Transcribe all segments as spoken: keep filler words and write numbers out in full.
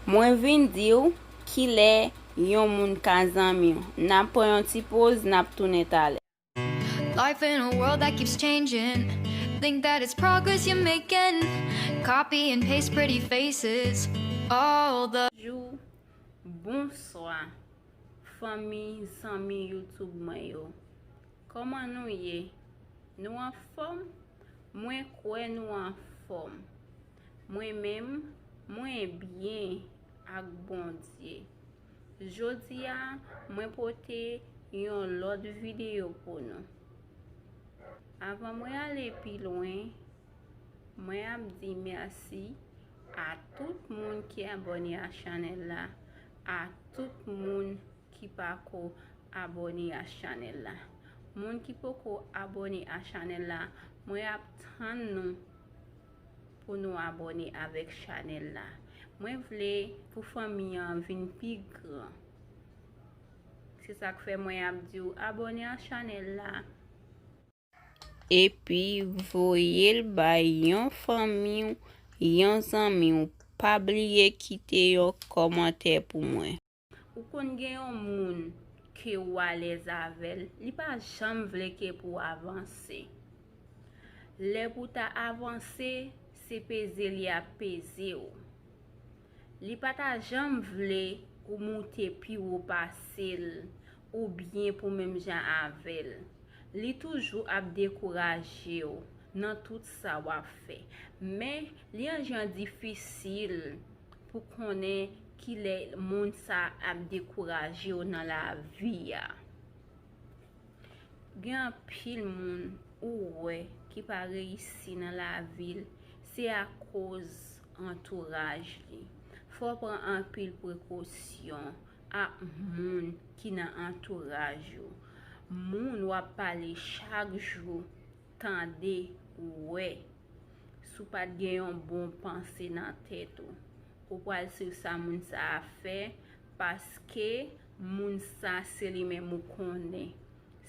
Mwen vin di w kilè yon moun ka zanmi w. N ap pran yon ti poz, n ap tounen talè. Life in a world that keeps changing. Think that it's progress you're making. Copy and paste pretty faces all the Jou, bonswa, fanmi, zanmi YouTube mwen yo. Kòman nou ye? Nou anfòm? Mwen kwè nou anfòm. Mwen menm, mwen byen ak Bondye. Jodi a, mwen pote yon lòt videyo pou nou. Avan mwen ale pi lwen, mwen ap di mèsi a tout moun ki abòne a chanèl la, a tout moun ki pako abòne a chanèl la. Moun ki poko abòne a chanèl la, mwen ap tann nou pou nou abòne avèk chanèl la. Mwen vle pou fanmi an vin pi gran. Se sa k fè mwen ap di w abòne a chanèl la. Epi voye l bay yon fanmi w, yon zanmi w. Pa bliye kite yon kòmantè pou mwen. Ou konn gen yon moun ke w alèz avè l, li pa janm vle ke pou w avanse. Lè pou w ta avanse, se peze li ap peze w. Li pa ta janm vle ou moute pi wo pase l oubyen pou menm jan avè l. Li toujou ap dekouraje w nan tout sa w ap fè. Men, li yon jan difisil pou konnen kilè moun sa ap dekouraje w nan lavi a. Gen anpil moun ou wè ki pa reyisi nan lavi l, se akoz antouraj li. Fò w pran anpil prekosyon ak moun ki nan antouraj ou. Moun w ap pale chak jou, tande, wè. Si w pa t gen yon bon panse nan tèt ou, ou pral swiv sa moun sa a fè, paske moun sa se li menm ou konnen.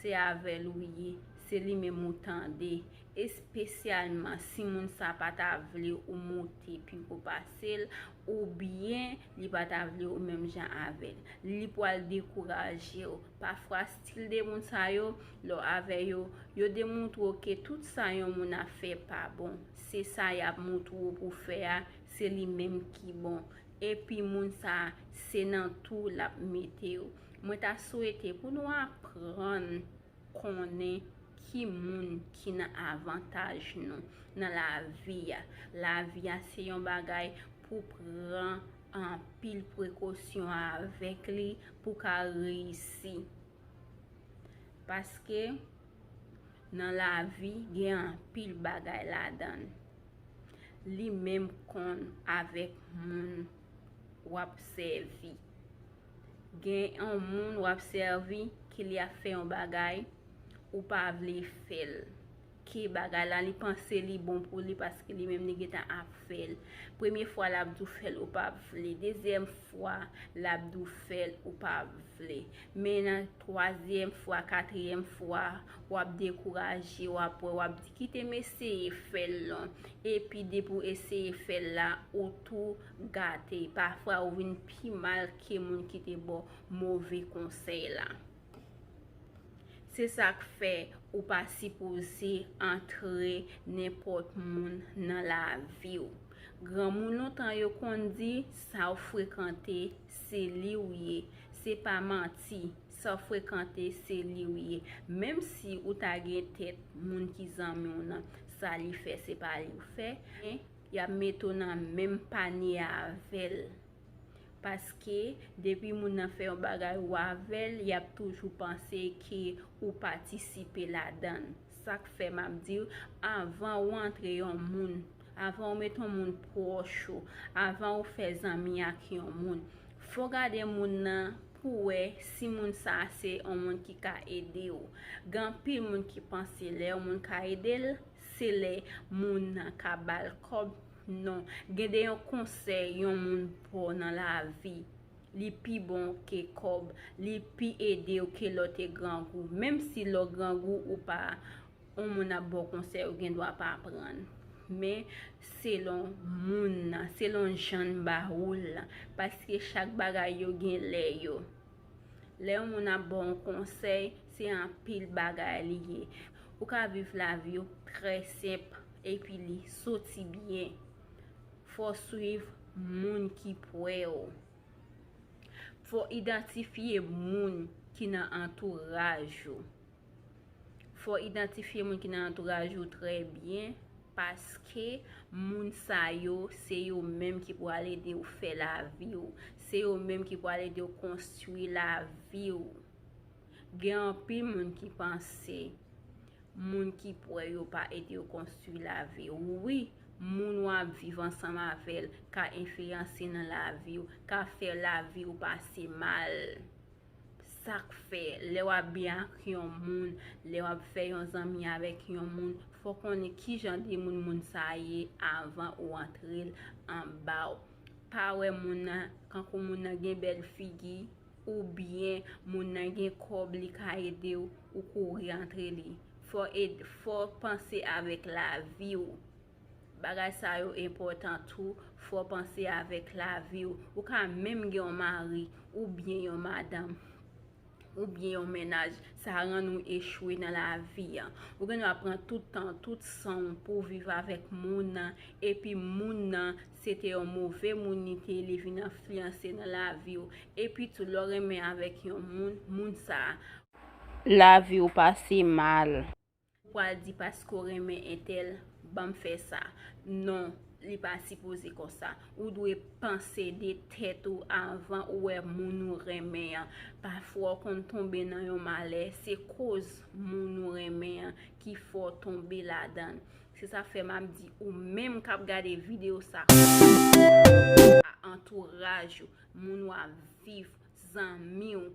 Se avè l ou ye, se li menm ou tande. Espesyalman si moun sa pa ta vle ou moute pi wo pase l, oubyen li pa ta vle ou menm jan avè l. Li pral dekouraje w. Pafwa, stil de moun sa yo, lè w avè yo, yo demontre w ke tout sa yon moun ap fè pa bon. Se sa y ap montre w pou w fè a, se li menm ki bon. Epi moun sa a, se nan tou l ap mete w. Mwen ta swete pou nou aprann konnen ki moun ki nan avantaj nou nan lavi a. Lavi a se yon bagay pou pran anpil prekosyon avèk li pou ka reyisi. Paske nan lavi gen anpil bagay ladan l. Li menm konn avèk moun w ap sèvi. Gen yon moun w ap sèvi ke li ap fè yon bagay, ou pa vle fè l. Ke bagay la, li panse li bon pou li paske li menm li gentan ap fè l. Premye fwa l ap di w fè l, ou pa vle. Dezyèm fwa l ap di w fè l, ou pa vle. Men nan twazyèm fwa, katriyèm fwa, w ap dekouraje, w ap wè, w ap di kite m eseye fè l non. Epi depi w eseye fè l la, ou tou gate. Pafwa ou vin pi mal ke moun ki te ba w move konsèy la. Se sa k fè ou pa sipoze antre nenpòt moun nan lavi w. Granmoun lontan yo konn di, sa w frekante, se li w ye. Se pa manti, sa w frekante, se li w ye. Menm si ou ta gen tèt moun ki zanmi w nan, sa li fè, se pa li w fè, men y ap mete w nan menm panye avè l. Paske depi moun nan fè yon bagay ou avè l, y ap toujou panse ke ou patisipe ladan l. Sa k fè m ap di w, avan ou antre yon moun, avan ou met yon moun pwòch ou, avan ou fè zanmi ak yon moun, fò gade moun nan pou wè si moun sa a se yon moun ki ka ede w. Gen anpil moun ki panse lè yon moun ka ede l, se lè moun nan ka ba l kòb. Non, gen de yon konsèy yon moun ba w nan lavi, li pi bon ke kòb, li pi ede w ke lè w te grangou. Menm si lè w grangou ou pa, yon moun ap ba w konsèy, ou gen dwa pa pran l. Men selon moun nan, selon jan n ba ou l lan, paske chak bagay yo gen lè yo. Lè yon moun ap ba w yon konsèy, se anpil bagay li ye. Ou ka viv lavi w trè senp epi li soti byen. Fò w swiv moun ki prè w. Fò w idantifye moun ki nan antouraj ou. Fò w idantifye moun ki nan antouraj ou trè byen, paske moun sa yo, se yo menm ki pral ede w fè lavi w. Se yo menm ki pral ede w konstwi lavi w. Gen anpil moun ki panse moun ki prè yo pa ede yo konstwi lavi w. Wi, moun w ap viv ansanm avè l ka enfliyanse nan lavi w, ka fè lavi w pase mal. Sa k fè, lè w ap byen ak yon moun, lè w ap fè yon zanmi avèk yon moun, fò w konnen ki jan de moun moun sa ye avan ou antre l anba w. Pa wè moun nan, kankou moun nan gen bèl figi, oubyen moun nan gen kòb, li ka ede w, ou kouri antre li. Fò ed, fò panse avèk lavi w. Bagay sa yo enpòtan tou, fò panse avèk lavi w. Ou ka menm gen yon mari, oubyen yon madanm, oubyen yon mennaj, sa rann ou echwe nan lavi an. Ou gen dwa pran tout tan, tout san w pou w viv avèk moun nan, epi moun nan, se te yon move moun li te ye, li vin enfliyanse nan lavi w. Epi tou, lè w renmen avèk yon moun, moun sa a, lavi w pase mal. Ou pral di paske w renmen entèl, ban m fè sa. Non, li pa sipoze konsa. Ou dwe panse de tèt ou avan ou wè moun ou renmen an. Pafwa w konn tonbe nan yon malè, se koz moun ou renmen an ki fè w tonbe ladan l. Se sa k fè m ap di ou menm k ap gade videyo sa, a antouraj ou, moun w ap viv, zanmi w,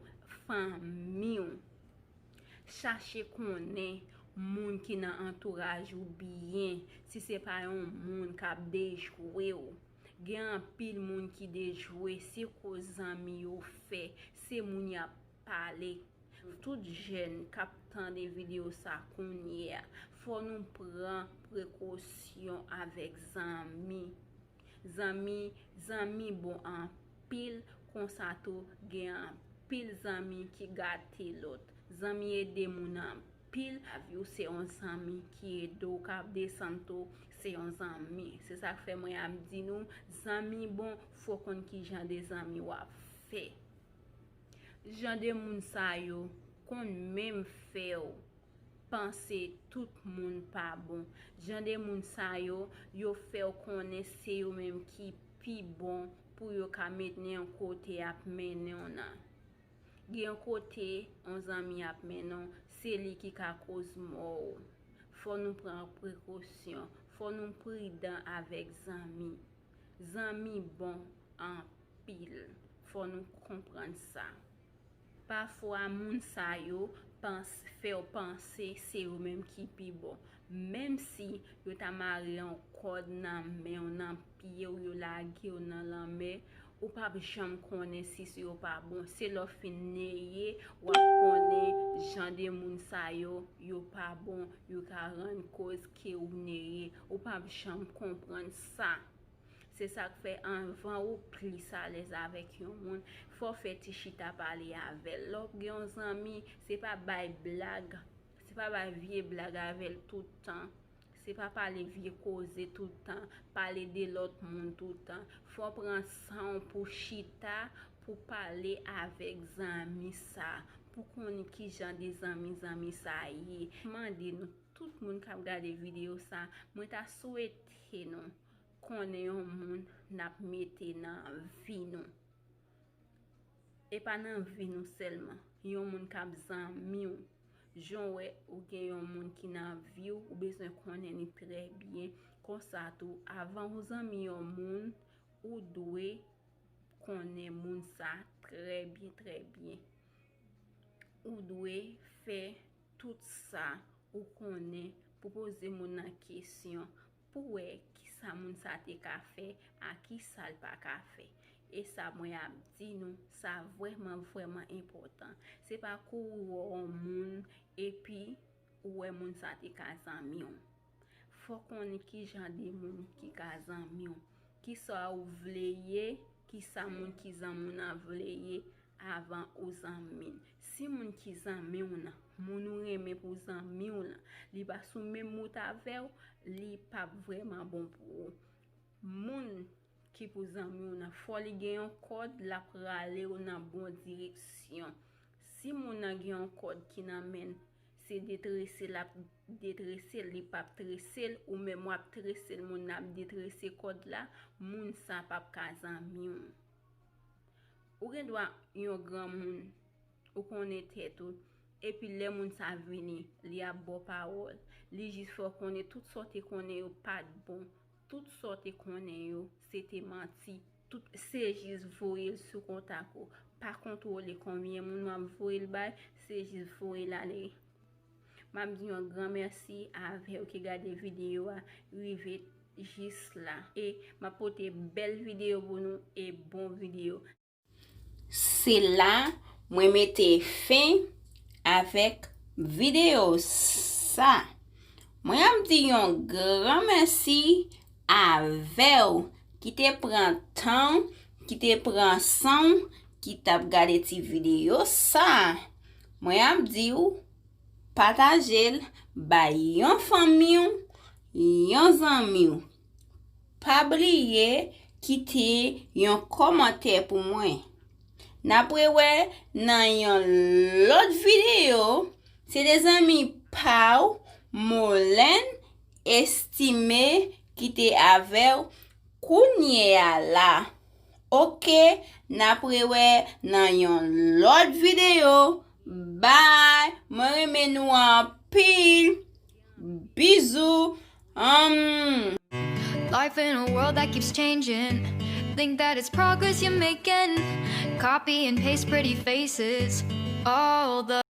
fanmi w. Chache konnen moun ki nan antouraj ou byen, si se pa yon moun k ap dejwe w. Gen anpil moun ki dejwe, se koz zanmi yo fè, se moun y ap pale. Tout jèn k ap tande videyo sa kounye a, fò nou pran prekosyon avèk zanmi. Zanmi, zanmi bon anpil, konsa tou gen anpil zanmi ki gate lòt. Zanmi ede moun anpil. Lavi w se yon zanmi ki ede w, k ap desann tou, se yon zanmi. Se sa k fè mwen ap di nou, zanmi bon, fò w konn ki jan de zanmi w ap fè. Jan de moun sa yo konn menm fè w panse tout moun pa bon. Jan de moun sa yo, yo fè w konnen se yo menm ki pi bon pou yo ka mennen w kote y ap mennen w nan. Gen yon kote yon zanmi ap mennen w, se li ki ka koz mò w. Fò nou pran prekosyon, fò nou pridan avèk zanmi. Zanmi bon anpil, fò nou konprann sa. Pafwa, moun sa yo pans, fè w panse se yo menm ki pi bon. Menm si yo ta mare yon kòd nan men w, nan pye w, yo lage w nan lanmè, ou p ap janm konnen si se yo pa bon. Se lè w fin neye, w ap konnen jan de moun sa yo, yo pa bon, yo ka rann koz ke w neye. Ou p ap janm konprann sa. Se sa k fè anvan ou plis alèz avèk yon moun, fò w fè ti chita pale avè l. Lè w gen yon zanmi, se pa bay blag, se pa bay vye blag avè l tout tan. Se pa pale vye koze tout tan, pale de lòt moun tout tan. Fò w pran san w pou chita, pou pale avèk zanmi sa, pou konnen ki jan de zanmi zanmi sa ye. Mande nou, tout moun k ap gade videyo sa, mwen ta swete nou konnen yon moun n ap mete nan vi nou. E pa nan vi nou sèlman, yon moun k ap zanmi w. Jan w wè ou gen yon moun ki nan vi w, ou bezwen konnen li trè byen. Konsa tou, avan ou zanmi yon moun, ou dwe konnen moun sa trè byen, trè byen. Ou dwe fè tout sa ou konnen pou poze moun nan kesyon, pou wè kisa moun sa te ka fè, a kisa l pa ka fè. E sa mwen ap di nou, sa vrèman, vrèman enpòtan. Se pa kou ou wè yon moun epi ou wè moun sa te ka zanmi w. Fò konnen ki jan de moun ki ka zanmi w, ki sa ou vle ye, ki sa moun ki zanmi w nan vle ye avan ou zanmi l. Si moun ki zanmi w nan, moun ou renmen pou zanmi w lan, li pa sou menm wout avè w, li p ap vrèman bon pou ou. Moun ki pou zanmi w nan, fò li gen yon kòd, l ap rale w nan bon direksyon. Si moun nan gen yon kòd ki nan men l, se detrese l ap detrese l, li p ap trese l, ou menm w ap trese l, moun nan ap detrese kòd la, moun sa p ap ka zanmi w. Ou gen dwa yon granmoun, ou konnen tèt ou, epi lè moun sa vini, li ap ba w pawòl, li jis fè w konnen tout sa w te konnen yo pa t bon, tout sa w te konnen yo, se te manti, tout se jis voye l sou kontak ou. Pa kontwole konbyen moun w ap voye l bay, se jis voye l ale. M ap di yon gran mèsi avè w ki gade videyo a rive jis la. E m ap pote bèl videyo pou nou e bon videyo. Se la mwen mete fen avèk videyo sa. Mwen ap di yon gran mèsi avè w ki te pran tan, ki te pran san w, ki t ap gade ti videyo sa. Mwen ap di w, pataje l bay yon fanmi w, yon zanmi w. Pa bliye kite yon kòmantè pou mwen. N ap rewè nan yon lòt videyo. Se de zanmi pa w, Molèn Estime, ki te avè w kounye a la. Oke, n ap rewè nan yon lòt videyo. Bye! Mwen renmen nou anpil. Bizou. Um. Life in a world that keeps changing. Think that it's progress you're making. Copy and paste pretty faces all the